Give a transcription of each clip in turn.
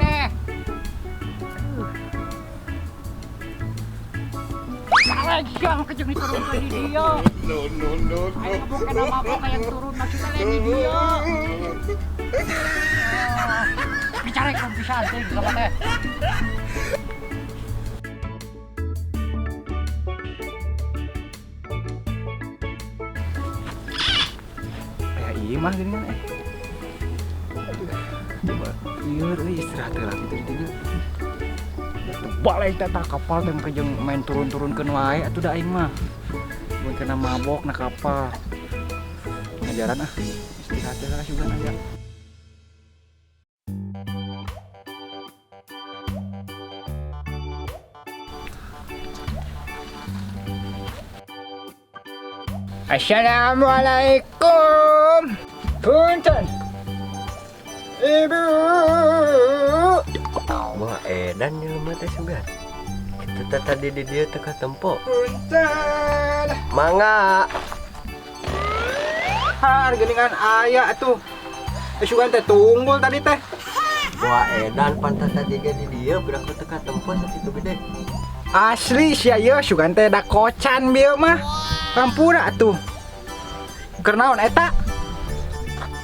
teh. Balik sia mah kejeng diturunkeun di dieu. No, no, no, no. Aing mah kena mabok yang turun maksudnya lain di dieu. Bicara kan pisan teh sama teh. Kayak iya mah gini kan eh. Aduh, coba lieur euy istirahat heula kitu di dieu. Balik teh tah kapal teh make jeung main turun-turunkeun wae atuh da aing mah. Mun kena mabok na kapal. Ngajaran ah, istirahat heula sugan aya. Assalamualaikum. Punten. Ibu. Wah, edan jelema teh sugan. Kitu teh tadi di dieu teu katempo. Punten. Mangga. Har geuningan aya atuh. Sugan teh tunggul tadi teh. Wah, edan pantas tadi ge di dieu beraku teu katempo sakitu gede. Asli sia ieu sugan teh da kocan bieu mah. Kampura atuh. Keur naon eta?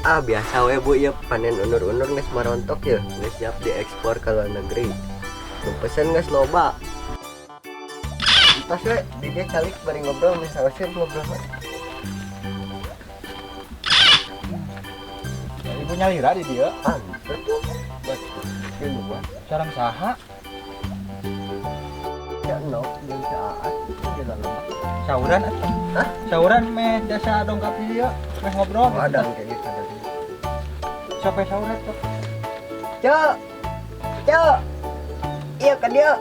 Ah, biasa we Bu ieu panen unur-unur geus marontok ya, geus siap diekspor ke luar negeri. Nu pesen geus loba. Entos we di dieu calik bari ngobrol misalnya ngobrol mah. Ibu nyalira di dieu. Ah, betul. Betul. Di luar. Sareng saha? Ya no, jeung si Aat di dalam. Sauran atuh. Hah? Sauran meh jasa dongkap di dieu, meh ngobrol. Oh, ada kayak gitu tadi. Sampai sauran tuh. Cok. Cok. Iya ka dieu.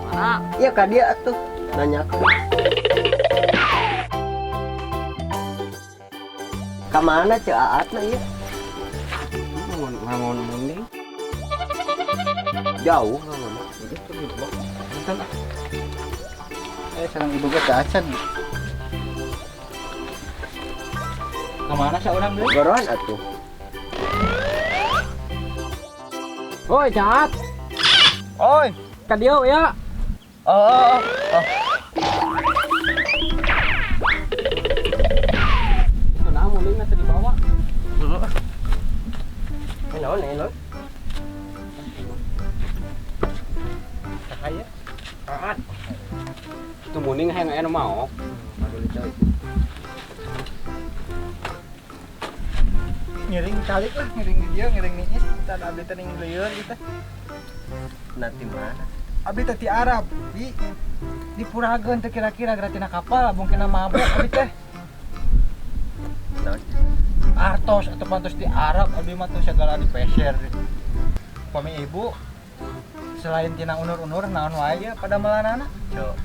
Mana? Iya ka dieu atuh. Nanya aku. Ka mana Ceu Aat na ieu? Ngangon munding. Jauh ngangon. Punten ah. Sareng ibu ge teu acan. Ka mana saurang deui? Goroan atuh. Oi, Caat. Oi, ka dieu ya. Oh, oh, oh. Itu naon mundingna teh dibawa. Heeh. Naon, naon? Saha ieu? Aat. Itu munding hayang aya nu maok. Ngiring calik lah, ngiring di dieu, ngiring niis, dan abdi teh ning lieur gitu. Nanti mana? Abdi teh ti Arab, di dipurageun teh kira-kira gratina kapal, mungkin mabok abdi teh. Naon? Artos atau pantos di Arab abdi mah tuh segala dipeser. Pami ibu selain tina unur-unur naon wae ya pada melanana?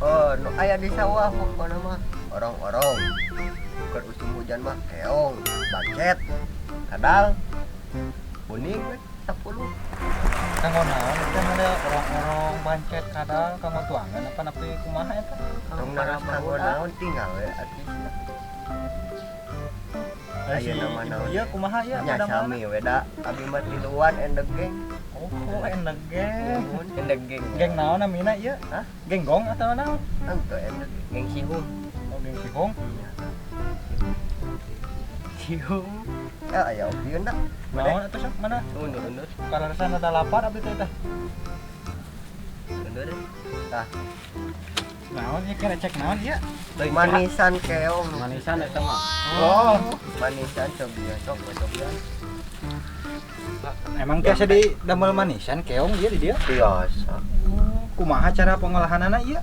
Oh, nu aya di sawah pokona mah orong-orong. Keur usum hujan mah keong, bacet, kadal, kuning we 10. Kanggo naon eta mah orong-orong, bancet, kadal, kanggo tuangan apa napi kumaha eta? Tong naros kanggo naon tinggal we atuh. Aya nama naon? Ieu kumaha ya Nya pada sami we da abi mah tiluan endeg geng. Oh, endeg geng. Endeg geng. Geng naon namina ieu? Hah? Geng gong atau naon? Henteu endeg geng sihung. Oh, geng sihung. Sihung. Ya aya opieun da. Naon atuh sok mana? Undur-undur. Kaleresan ada lapar abdi teh teh. Undur. Tah. Naon ieu kira cek naon ieu? Manisan keong. Manisan eta mah. Oh, manisan cobian sok cobian. Emang biasa di damel manisan keong ieu di dieu? Biasa. Kumaha cara pengolahanana ieu?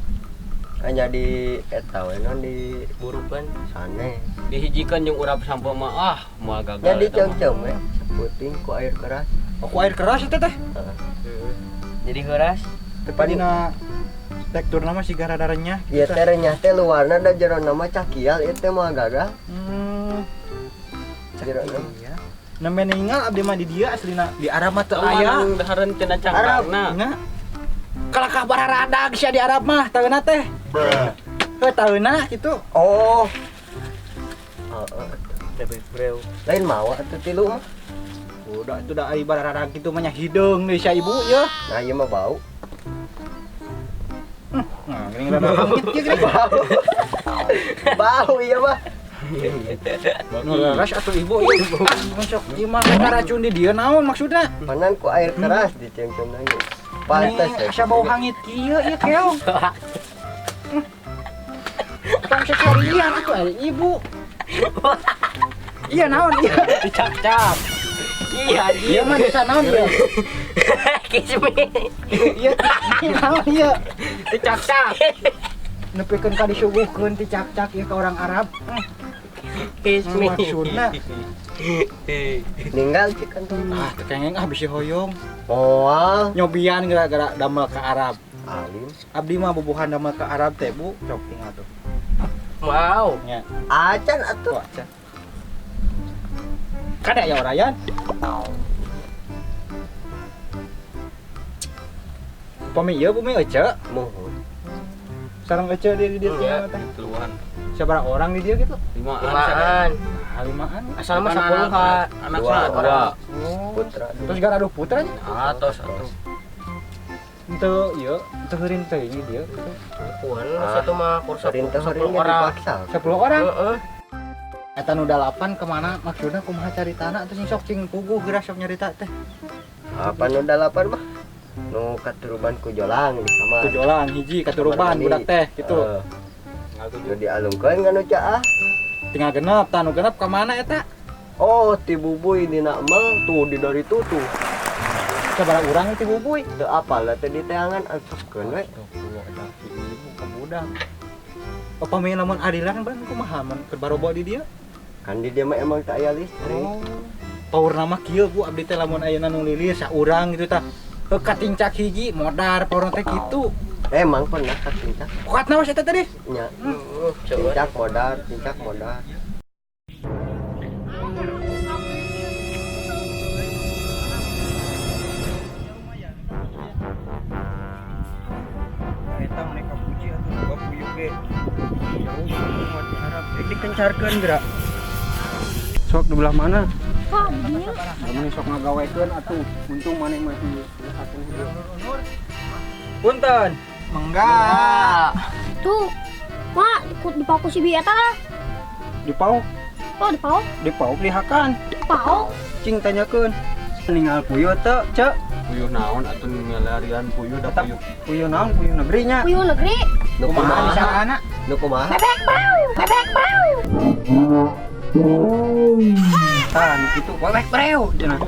Hanya di eta we non di burukan sane. Dihijikeun jeung urap sampeu mah ah moal gagal. Jadi ceungceung we saputing ku air keras. Oh, ku air keras eta teh? Heeh. Jadi keras. Tapi dina teksturna mah siga rada renyah. Ieu teh renyah teh luarna da jerona mah cakial ieu teh moal gagal. Jerona. Iya. Nembe ninggal abdi mah di dieu aslina di Arab mah teu aya. Dahareun cenah cangkangna. Nya. Kalakah bararadag sia di Arab mah taeuna teh. Heuh taeuna kitu. Oh. Heeh. Lain mawa atuh tilu mah. Udah itu dah ai bararara kitu mah nya hideung deui sia ibu yeuh. Nah ieu mah bau. Nah, geuning rada hangit ieu geuning. Bau. Bau ieu mah. Nu leres atuh ibu ieu. Masuk ieu mah racun di dieu naon maksudna? Panan ku air keras ditiungkeun lagi. Pantes asa bau hangit kieu ieu keong. Tong seserian atuh ari ibu. Iya naon ieu? Dicap-cap. Iya, ieu mah desa naon ieu? Kismi. Iya, naon ieu? Dicap-cap. Nepikeun ka disuguhkeun ti cak-cak ieu ka orang Arab. Kismi. Maksudna ninggal cik kan tuh. Ah, teu kengeng ah bisi hoyong. Moal nyobian gara-gara damel ka Arab. Alim. Abdi mah bubuhan damel ka Arab teh, Bu. Cok tinggal tuh. Wow. Nya. Acan atuh. Acan. Kada ya orayan. Upami ieu bumi ece. Muhun. Sareng ece di dieu teh. Tiluan. Sabaraha orang di dieu gitu? Limaan. Nah, limaan. Asal mah 10 ka anak dua. Putra. Terus garaduh putra nya? Atos atuh. Henteu ieu, teu heurin teuing di dieu gitu. Puan satu mah kursa 10 orang. 10 orang? Heeh. Eta nu 8 kemana maksudna kumaha caritana atuh sing sok cing puguh geura sok nyarita teh. Apa nu 8 mah? Nu katuruban ku jolang di kamar. Ku jolang hiji katuruban budak teh gitu. Nu dialungkeun ka nu caah. Tinggal genep, tah nu genep ka mana eta? Oh, ti bubuy dina emel tuh di dari itu tuh. Sabaraha urang ti bubuy? Teu apal teh di teangan asupkeun we. Tuh eta si ibu ka budak. Upami lamun adilan ban kumaha mun keur barobo di dieu? Kan di dieu mah emang teu aya listrik. Oh. Paurna mah kieu Bu, abdi teh lamun ayeuna nu lilir saurang gitu tah. Heuh katincak hiji modar paurna teh kitu. Emang pernah katincak. Kuat naos eta tadi? Nya. Tincak modar, tincak modar. Eta mereka puji atuh boga puyuh ge. Jauh semua di Arab. Dikencarkeun geura. Sok di belah mana? Kok di dieu? Lamun sok ngagawekeun atuh, untung maneh masih atuh. Punten. Mangga. Tuh. Mak, dipauk ku si bi eta. Dipauk? Oh, dipauk. Dipauk dihakan. Dipauk. Cing tanyakeun. Ninggal puyuh teu, Ceu? Puyuh naon atuh ngalarian puyuh da puyuh. Puyuh naon? Puyuh negeri nya. Puyuh negeri. Nu kumaha disangkana? Nu kumaha? Bebek brau, bebek brau. Tah, nu kitu bebek breu cenah.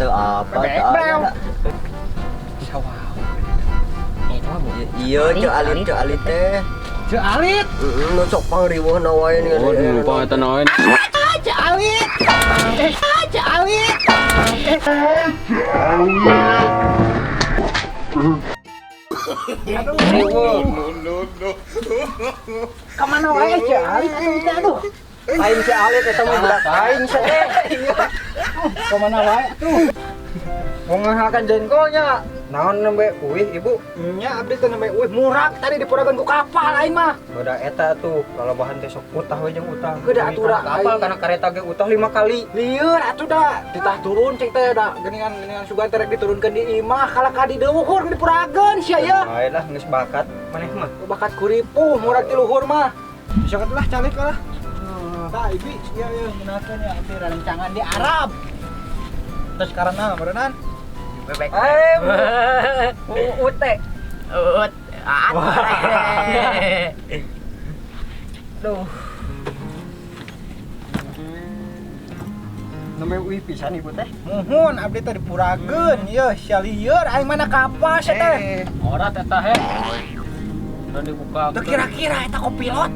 Teu apa Bebek breu. Sawah. Iya, Ceu Alit, Ceu Alit teh. Ceu Alit. Heeh, nu sok pangriweuhna wae nih. Oh, lupa eta naon. Ceu Alit. Ceu Alit. Aduh, no. Kamana wae Ceu Alit atuh teh aduh. Aing Ceu Alit eta mah budak aing teh. Kamana wae atuh. Mau ngahakan jengkolnya. Naon nembe uih ibu? Nya abdi teh nembe uih murak tadi dipurakeun ku kapal aing mah. Beda eta tuh, kalau bahan teh sok utah we jeung utah. Heuh atuh da kapal kana kareta ge utah 5 kali. Lieur atuh da, ditah turun cek teh da geuningan sugan teh rek diturunkeun di imah kalah ka di luhur dipurakeun sia ye. Bae lah geus bakat maneh mah. Bakat kuripuh murak ti luhur mah. Bisa lah calik lah. Tah ibi sia ye ngeunakeun ya abdi rancangan di Arab. Terus karena meureunan Bebek. UT. UT. Duh. Nembe uih pisan ibu teh. Muhun abdi teh dipurakeun yeuh sia lieur aing mana kapal sia teh. Ora teh teh. Dan dibuka. Teu kira-kira eta kopilot.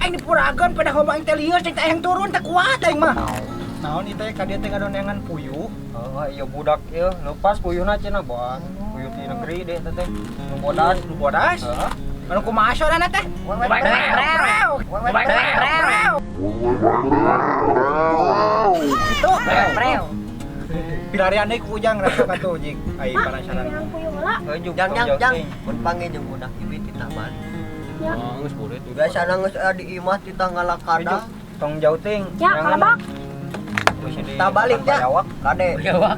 Aing dipurakeun pada hoba aing teh lieur cek teh aing turun teh kuat aing mah. Naon ieu teh ka dieu teh ngadonengan puyuh. Oh, iya budak ieu lepas puyuhna cenah boan. Puyuh ti negeri deh teh. Nu bodas, nu bodas. Heeh. Anu kumaha sorana teh? Breu. Breu. Itu breu. Pilarian deui ku Ujang rasa atuh jing. Ai penasaran. Puyuh heula. Jang jang jang. Mun panggil jeung budak ieu titah balik. Ya. Geus boleh tuh. Biasana geus aya di imah titah ngalakada. Tong jauh ting. Ya, kalebak. Tah balik nya. Kade. Bayawak.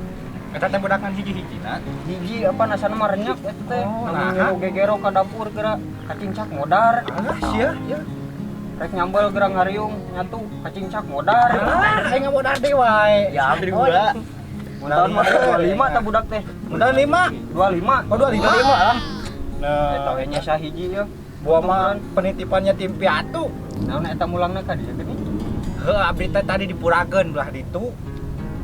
Eta teh budak ngan hiji-hijina. Hiji apa nasana mah renyak eta teh. Oh, nah gegero ka dapur geura kacincak modar. Ah, sia ya. Rek nyambel geura ngariung nyatu kacincak modar. Ah, aing modar deui wae. Ya ampun. Mun tahun mah 25 tah budak teh. Mun tahun 5. 25. Oh, 25. Ah. Nah, eta we nya sahiji yeuh. Buah mah penitipannya tim piatu. Naon eta mulangna ka dieu geuning? Heuh, abdi teh tadi dipurakeun belah ditu.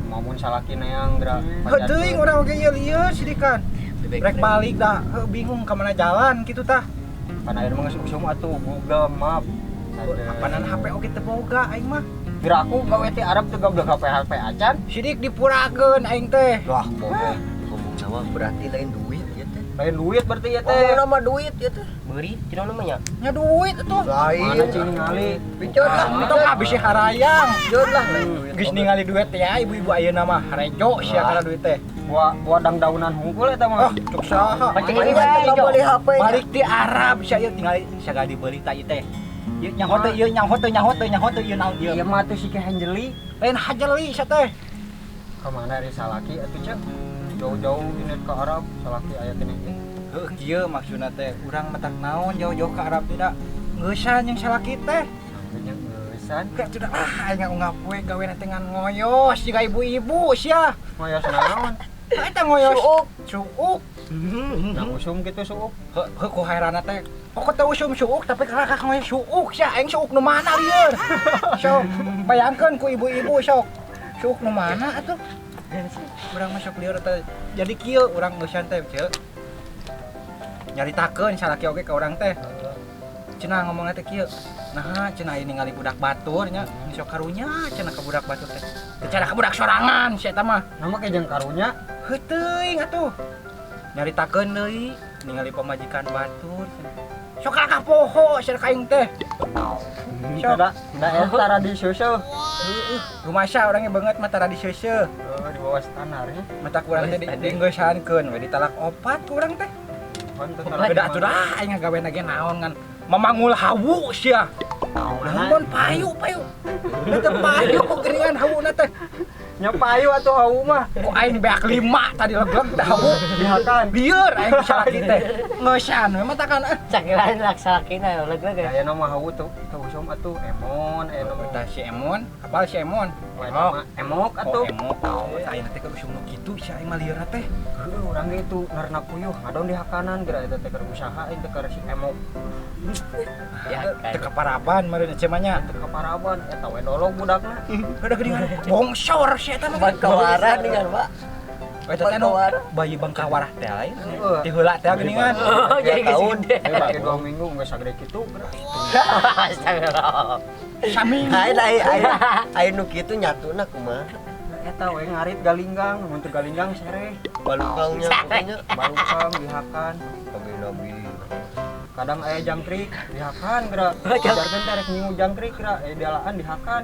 Mamun salaki neang geura. Heuh teuing urang oge ieu lieur sidikan. Rek balik dah, heuh bingung ka mana jalan kitu tah. Pan ayeuna mah geus usum atuh Google Map. Apanan HP oge teu boga aing mah. Geura aku gawe ti Arab teu goblok HP acan. Sidik dipurakeun aing teh. Wah, bohong. Ngomong nama berarti lain duit ya teh. Lain duit berarti ya teh. Ngomong nama duit ya teh. Beurit cenah namanya. Nya duit atuh. Lain. Mana cing ningali? Pincot lah, Entong habis harayang. Pincot lah lain duit. Geus ningali duit teh ya ibu-ibu ayeuna mah harejo sia kana duit teh. Buah dangdaunan hungkul eta mah. Ah, cuk saha. Pacing Ini ini teh wae. beli HP. Balik ti Arab sia ieu tingali sagala dibeli ta ieu teh. Ieu nyaho teh ieu nyaho teh nyaho teh nyaho teh ieu naon ieu. Ieu mah atuh si Hanjeli. Lain hajeli sia teh. Ka mana ari salaki atuh ceuk? Jauh-jauh ini ke Arab, salaki aya keneh ieu. Heuh kieu maksudna teh urang matak naon jauh-jauh ke Arab tidak. Ngeusan jeung salaki teh. Nya ngeusan. Gak sudah ah aing ungap we gawe teh ngan ngoyos jiga ibu-ibu sia. Ngoyos naon? Eta ngoyos. Suuk. Suuk. Nah usum kitu suuk. Heuh ku haerana teh. Pokok teh usum suuk tapi kakak ngoyos suuk sia aing suuk nu mana lieur. Sok bayangkeun ku ibu-ibu sok. Suuk nu mana atuh? Urang mah sok lieur teh. Jadi kieu urang ngeusan teh ceuk. Nyaritakeun salaki oge ka urang teh. Cenah ngomongna teh kieu. Nah, cenah ieu ningali budak batur nya, sok karunya cenah ka budak batur teh. Teu cara ka budak sorangan si eta mah. Nama ke jeung karunya. Heuh teuing atuh. Nyaritakeun deui ningali pamajikan batur. Sok kakak poho sia ka aing teh. Sok Da eta radi seuseuh. heueuh, rumasa urangnya banget mah tara diseuseuh. Heuh di bawah standar nya. Mata kurang teh dienggeushankeun we ditalak opat ku urang teh. Beda atuh dah aing ngagawe ge naon ngan mamangul hawu sia. Naon payu payu. Teu payu geuningan hawuna teh. Nya payu atuh hawu mah. Ku aing beak 5 tadi legleg teh hawu. Dihakan. Lieur aing salaki teh. Ngeusan we mah takan ah. Cakilan laksalakina legleg. Aya nama hawu tuh teu usum atuh emon aya nama Tah si Emon, apal si Emon? Emok, emok atuh. Oh, emok. Tah ayeuna teh keur usum nu kitu sia aing mah lieurna teh. Heuh urang ge itu narna puyuh ngadon di hakanan geura eta teh keur usaha aing teh keur si emok. Ya Teu kaparaban meureun ece mah nya. Teu kaparaban eta we dolog budakna. Udah geuningan bongsor si eta mah. Bangkawarah dengan Pak. Eta teh nu bayi bangkawarah teh lain. Ti heula teh geuningan. Oh, jadi geus Tahun. gede. Make 2 minggu geus sagede kitu geura. Astagfirullah. Saminggu. Aing aing aing nu kitu nyatuna kumaha? Eta we ngarit galinggang, mun teu galinggang sereh. Balukangnya pokoknya Balukang dihakan. nabi-nabi. Kadang aya jangkrik dihakan geura. Ajarkeun teh rek ngingu jangkrik geura, aya dialaan dihakan.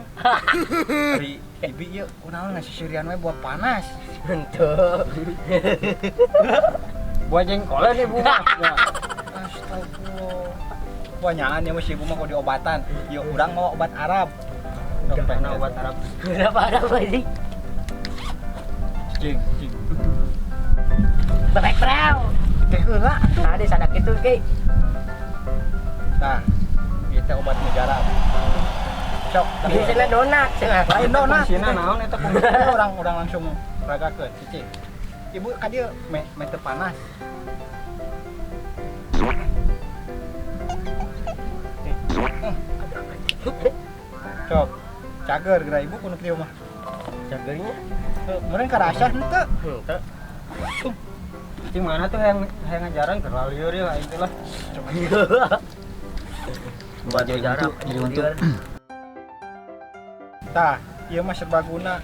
Ari ibi ieu kunaon ngasisirian we buah panas. Henteu. Buah jengkolan ibu mah. Ya. Astagfirullah. Wah nyaan ya mah si ibu mah kok diobatan. Ieu urang mau obat Arab. Mana obat Arab? Berapa Arab sih? Cing, cing. Bebek prau. Teh heula atuh. Nah, di sana kitu ge. Nah, ieu teh obat mujarab. Sok, Di sana donat cenah. lain donat. Fungsina naon eta fungsina? Orang-orang langsung ragakeun, cici. Ibu ka dieu me me teu panas. Sok, cager geura ibu kudu kieu mah. Cagernya. Meureun karasa henteu. Henteu. Cing mana tuh yang ngajaran keur lieur ya aing teh lah. Buat jarak. Jadi untung. Tah, ieu mah serbaguna.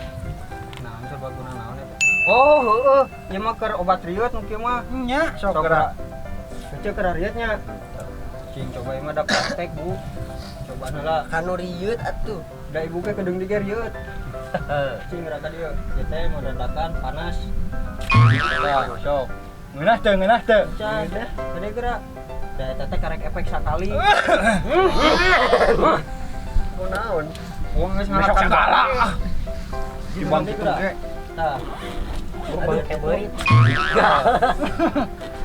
Naon serbaguna naon eta? Oh, heueuh, ieu mah keur obat rieut nu kieu mah. Nya, sok geura. Keceu keur rieut nya. Cing coba ieu mah da praktek, Bu. Coba heula. Kanu rieut atuh. Da ibu ge kedeung dieu rieut. Cing geura ka dieu. Ieu teh mau dandakan panas. Tah, sok. Ngeunah teu, ngeunah teu. Can, gede geura. Da eta teh karek efek sakali. Kunaon? Wong geus Besok ngalakan segala. bae. Di bang kitu ge. Tah. Bang beurit.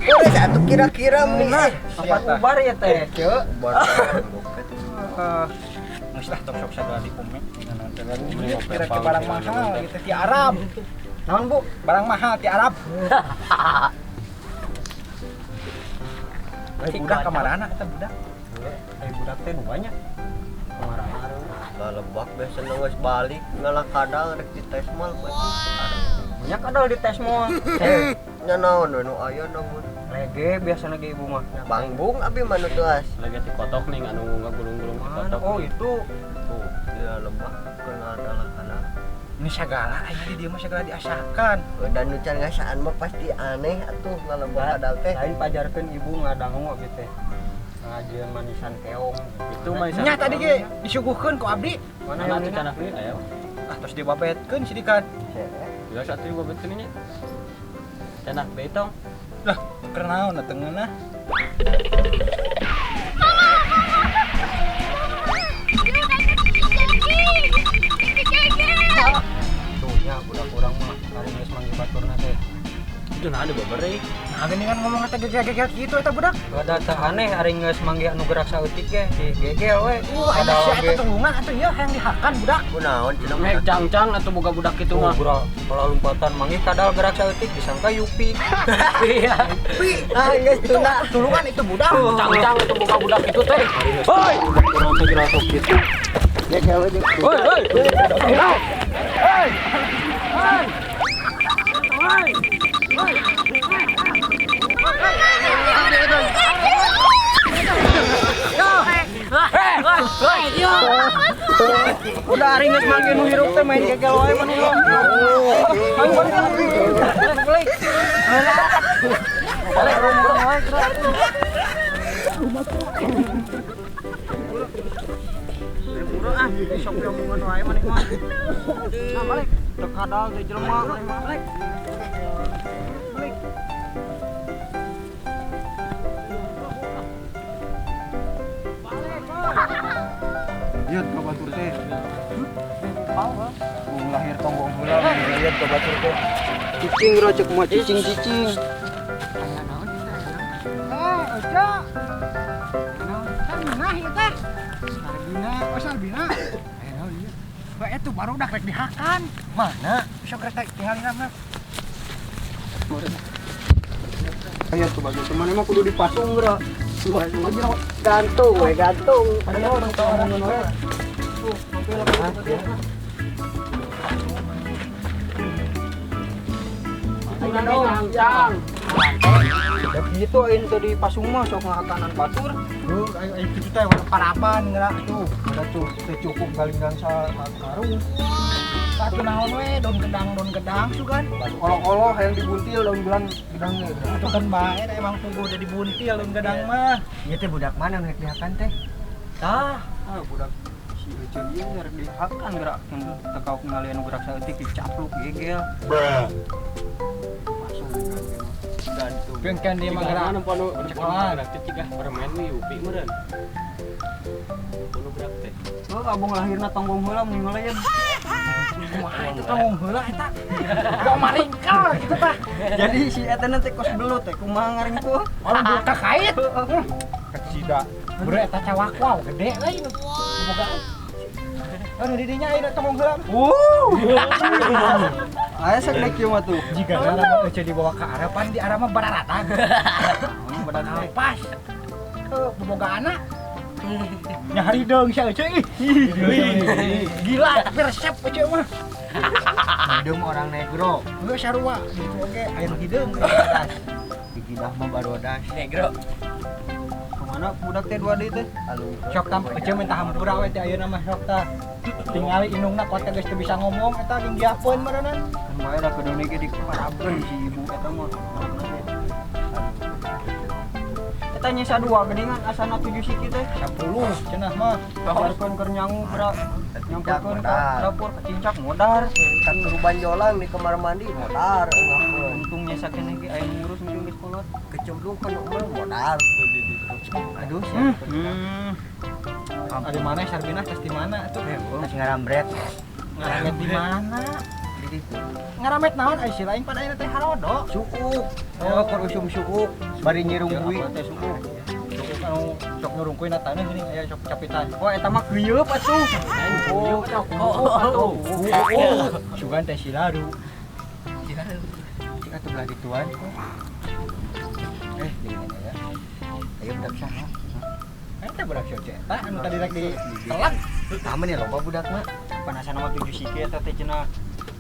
Udah satu kira-kira mah. Apa ubar ya teh? Ceu, ubar. Geus lah tong sok sagala dikumek kira-kira barang mahal gitu ti Arab. Naon Bu? Barang mahal ti Arab. Eh budak kamarana eta budak? Eh budak teh duanya. Kamarana. Lalebak biasa geus balik ngalah kadal rek di tes mal peuting. Nya kadal di tes moal. Nya naon we nu aya namun. Lege biasana ge ibu mah. Bangbung abi mah nu tuas. Lege ti kotok ning anu ngagulung-gulung ti kotok. Oh itu. Tuh, ya lebak kena adalah kadal. Ini sagala aya di dieu mah sagala diasakan. Dan nu can ngasaan mah pasti aneh atuh ngalebak kadal teh. Lain pajarkeun ibu ngadangu abi teh. Ngajieun manisan keong. Itu manisan. Nya tadi ge disuguhkeun ku abdi. Mana atuh cenah deui aya. Ah tos dibabetkeun sidikan. Biasa atuh dibabetkeun nya. Cenah deui tong. Lah, keur naon teu ngeunah. Tuh nya budak urang mah ari geus manggih baturna teh. Itu nah ada babere. Nah, gini kan ngomong eta gegel-gegel kitu eta budak. Ada teh aneh ari geus manggih anu gerak saeutik ge digegel we. Ada eta tulungan atuh ieu hayang dihakan budak. Kunaon cenah meh cangcang atuh boga budak kitu mah. Pola lompatan manggih kadal gerak saeutik disangka Yupi. Iya. Yupi. Ah geus tunda tulungan itu budak. Cangcang atuh boga budak kitu teh. Hoi, urang teh gerak sok kitu. Gegel we. Hoi, hoi. Hoi. Hoi. Hoi. Udah ari geus manggih nu hirup teh main gegel wae mun ulah. Ayo balik. Balik. Balik wae gerak. Buru ah, sok omongan wae maneh mah. Nah, balik. Teu kadal teh jelema balik. Balik. Lihat ka batur teh. Bung lahir tonggong heula lihat ka batur teh. Cicing bro cek mah cicing-cicing. Aya naon ieu teh? Eh, Oca. Naon? Sarbina ieu teh. Sarbina, oh Sarbina. Aya naon ieu? Bae eta barudak rek dihakan. Mana? Sok rek tinggalin mah. Aya tuh bagi teman emang kudu dipasung geura. Gantung we gantung. Ada orang tua orang we. Tuh, cangcang. Ya gitu aing teh dipasung mah sok ngahakanan batur. Heuh, aing kitu teh parapan geura tuh. Ada tuh teu cukup galinggan sa karung. Satu naon we daun gedang sugan. Olok-olok hayang dibuntil daun gelang gedangnya. Itu kan bae emang puguh udah dibuntil daun gedang mah. Ieu teh budak mana nu rek dihakan teh? Tah, budak si Ece ieu rek dihakan gerak teu kaok ngalian gerak saeutik dicapluk gegel. Bruh. Masuk gantung. Keun dia mah gerak anu cekelan teh cigah permen we Yupi meureun. Anu gerak teh. Heuh abong lahirna tonggong heula mun ngalayan. Kumaha itu tanggung heula eta. Gak maringkal gitu tah. Jadi si eta teh kos belut teh kumaha ngaringkuh? Orang belut kakait. Kecida. Beureut eta cawak wow gede euy. Bogaan. Anu di dinya aya tanggung heula. Wuh. Aya sok nek kieu mah tuh. Jika lamun euceu dibawa ke Arab pan di Arab mah bararata. Barakal pas. Heuh bobogaanna. Nyari dong si Ece ih. Gila, tapi resep Ece mah. Hideung orang negro. Heuh sarua gitu oge aya nu hideung. Digidah mah barodas. Negro. Kemana budak teh dua deui teh? Sok tam Ece minta hampura we teh ayeuna mah sok tah. Tingali indungna kuat geus teu bisa ngomong eta jeung diapeun meureunna. Kumaha da kudu ge diparabkeun si ibu eta mah. Eta nyesa dua geuningan asana 7 siki teh. 10 cenah mah. Biarkeun keur nyangu geura. Nyamperkeun ka dapur kecincak modar. Kan turuban jolang di kamar mandi modar. Untung nyesa keneh ge aya ngurus mungkin geus kolot. Kecemplung kana umur modar. Aduh sia. Ada mana Sarbina tes di mana tuh? Tes ngarambret. Ngarambret di mana? di ditu. Ngaramet naon ai si lain pan ayeuna teh harodo. Suuk. Oh, keur usum suuk bari nyirungkuy. Teh suuk. Suuk anu sok nyurungkuy na taneuh geuning aya sok capitan. Oh, eta mah geuyeub atuh. Oh, atuh. Sugan teh silaru. Silaru. Cik atuh belah dituan. Eh, jadi nanya ya. Ayo budak saha? Eta budak si eta anu tadi rek di telak. Tah mah loba budak mah. Panasan mah 7 siki eta teh cenah.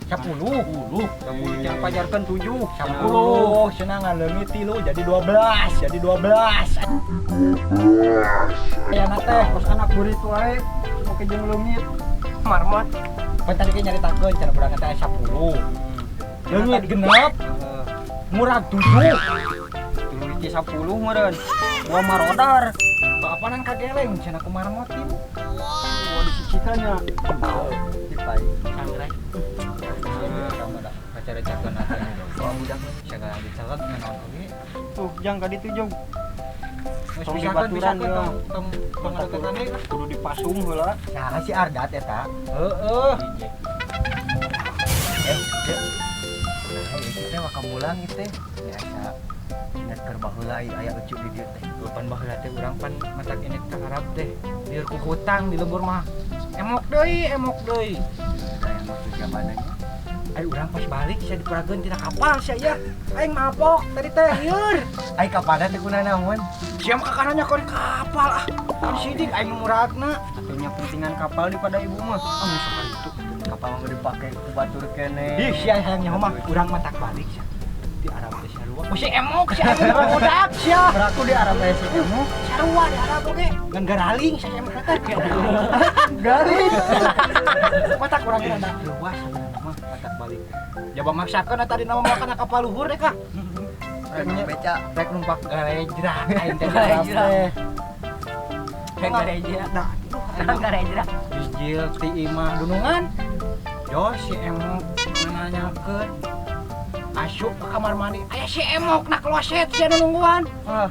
10. 10 jangan pajarkeun 7. 10 cenah ngaleungit 3 jadi 12, jadi 12. Ayana teh kos anak burit wae oke jeung leungit. Marmot. Pan tadi ge nyaritakeun cenah budak teh 10. Leungit genep. Murag 7. 3 hiji 10 meureun. Gua marodar. Bapanan kageleng cenah ku marmot ieu. Gua disisikan nya. Dipai. Sangrai. Pacara cakeun atuh anu budak segala dicelek naon oge. Tuh jang ka ditu jong. Tong dibaturan ya. Tong tong deketan deui kudu dipasung heula. Saha si Ardat eta? Heeh. Eh, nah, ieu teh waka mulang ieu teh. Biasa. Ingat keur baheula aya ucu di dieu teh. Pan baheula teh urang pan matak ini ka Arab teh. Lieur ku hutang di lembur mah. Emok deui, emok deui. Da emok teh jamananya. Ayo urang pas balik sia dipurageun tina kapal sia ya. Aing mabok tadi teh lieur. Ai kapalna teh kuna naon? Sia mah kakananya kon kapal ah. Kan sidik aing muragna. Atunya pentingan kapal daripada ibu mah. Ah geus itu kapal mah dipake ku batur keneh. Ih sia hayang nyaho mah urang mah tak balik sia. Di Arab teh sarua. Oh si emok sia aing budak sia. Beraku di Arab teh si emok. Sarua di Arab oge. Ngan garaling sia emok teh. Garing. Matak urang ge rada luas sebenarnya mah matak balik. Jaba maksakeun tadi nama makan kapal luhur deh kah. Rek beca, rek numpak garejra aing teh teh. Rek garejra. Nah, garejra. Bijil ti imah dunungan. Yo si emok nanyakeun. Asup ke kamar mandi. Aya si emok na kloset sia nungguan. Ah.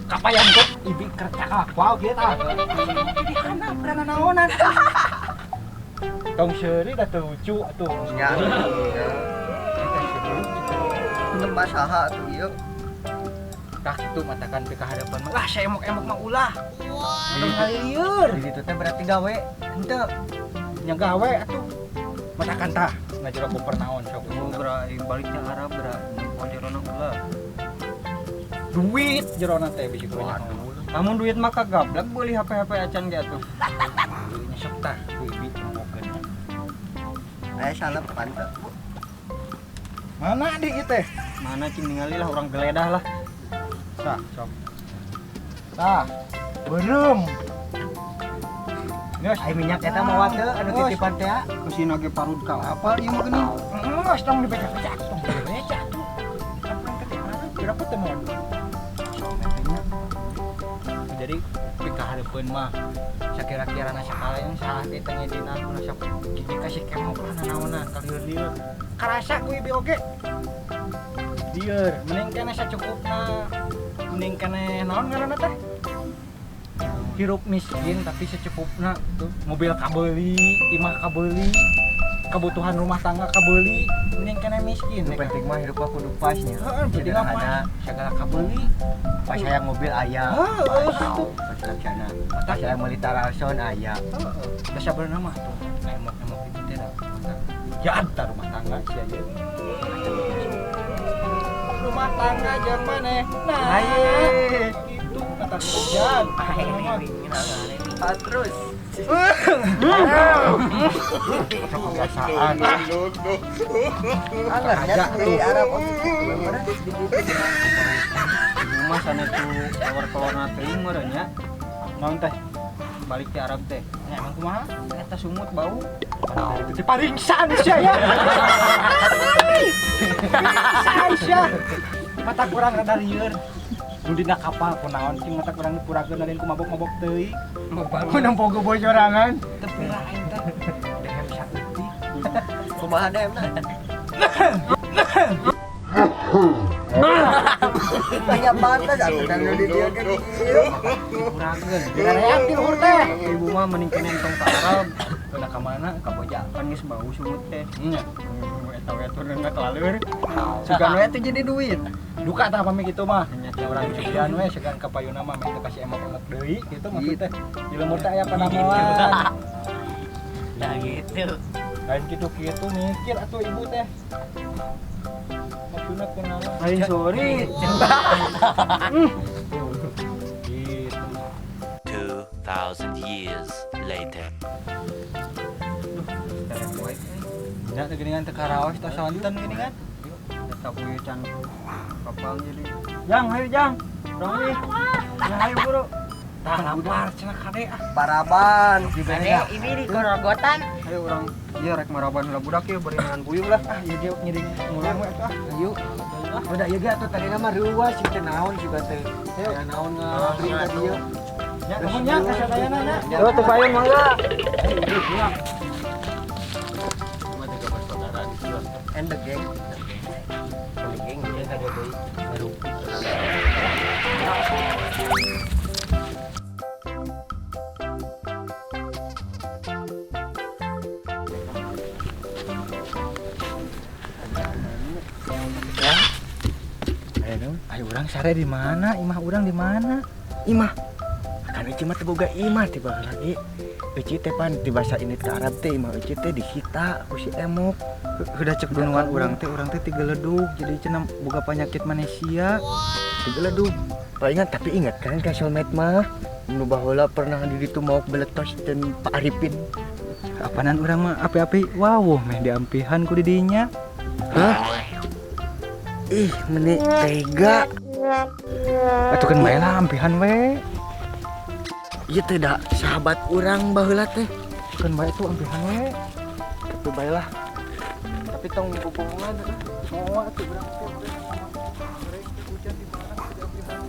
Kapayan tuh ibi keur cakak wow kieu tah. Di handap karena naonan. Tong seuri da teu lucu atuh. Nya. Tempat saha atuh ieu. Tah kitu matakan pika hadapan mah. Lah sia emok-emok mah ulah. Tong lieur. Di ditu teh berarti gawe henteu. Nya gawe atuh. Matakan tah ngajero koper naon sok. Oh, geura balik ke Arab geura nempo jerona ulah. Duit jerona teh bisi kudu nyaho. Lamun duit mah kagablek beuli HP-HP acan ge atuh. Duitnya sok tah ku ibi nempokeun. Aya salep panteu. Mana di ieu teh? Mana cing ningali lah urang geledah lah. Tah, sok. Tah, beureum. Geus, ai minyak eta mawa teu anu titipan teh. Kusina ge parut kalapa ieu mah geuning. Geus tong dibeca-beca tong dibeca atuh. Kapan teh berapa teh moal? Jadi pika hareupeun mah sakira-kirana sakala yang salah teh teh ngedina kuna sok gigi kasih kemok lah nanaonan kalieur-lieur. Karasa ku ieu oge. Lieur, mending keneh sacukupna. Mending keneh naon ngaranna teh? Hirup miskin tapi secukupna tuh. Mobil kabeuli, imah kabeuli, kebutuhan rumah tangga kabeuli, mending keneh miskin. Nu penting mah hirup mah kudu pas nya. Heeh, penting mah pas. Segala kabeuli. Pas hayang mobil aya. Heeh, kitu. Pas laksana. Pas hayang meuli tarason aya. Heeh. Da sabenerna mah tuh emok-emok itu teh da. Jad rumah tangga sia ieu. Rumah tangga jeung maneh. Nah, kitu kata hujan. Terus. Kebiasaan. Alah, di Arab oge kitu meureun di ditu. Ibu mah sana tuh keluar-keluarna teuing meureun nya. Naon teh? Balik ke Arab teh. Nya emang kumaha? Eta sumut bau. Dari itu paringsan sia ya. Pingsan sia. Mata kurang rada lieur. Nu dina kapal kunaon cing mata kurang dipurakeun lain ku mabok-mabok teuing. Ku nempo geboy sorangan. Teu pira aing teh. Dehem saeutik. Kumaha dehemna? Banyak banget atuh dan nu di dieu ge kieu. Dipurakeun. Dirareak di luhur teh. Ibu mah mending keneh entong ka Arab. Udah ka mana? Ka Boja kan geus bau sungut teh. Nya. Eta we turun ka laleur. Sugan we teh jadi duit. Duka tah pami kitu mah. Nya urang cucian we sugan ka payuna mah meh teu kasih emok-emok deui kitu maksud teh. Di lembur teh aya panamoan. Nah gitu. Lain kitu-kitu mikir atuh ibu teh. Maksudna kunaon? Lain sorry. Gitu. 2,000 years later. Nya teh geuningan teu karaos tos sonten geuningan. Eta buyut can kapal jadi. Jang, hayu Jang. Urang euy. Jang hayu buru. Tah lapar cenah kade ah. Paraban. Ade ini di korogotan. Ayo urang ieu rek maraban heula budak ieu bari nahan buyung lah. Ah ieu ge ngiring ngulang we atuh ah. Ayo. Udah ieu ge atuh tadina mah reuas sih teh naon juga teh. Ya naon ngabri ka dieu. Nya nuhun nya ka sadayana nya. Yo teu payun mangga. And the gang. And the gang. Dia kada deui. Baru. Ayo urang sare di mana? Imah urang di mana? Imah. Kan Eci mah teu boga imah tiba lagi. Eci teh pan di bahasa ini ke Arab teh imah Eci teh disita ku si Emok. Udah cek dunungan urang teh tigeledug jadi cenah boga penyakit manusia. Tigeledug. Palingan tapi ingat kan ka soulmate mah nu baheula pernah di ditu maok beletos dan Pak Arifin. Apanan urang mah api-api wawuh meh diampihan ku didinya. Hah? Ih, meni tega. Atuh kan bae lah ampihan we. Ieu teh da sahabat urang baheula teh. Kan bae tuh ampihan we. Tapi bae lah. Tapi tong bobohongan. Moal atuh urang teh. Hujan di mana diampihan.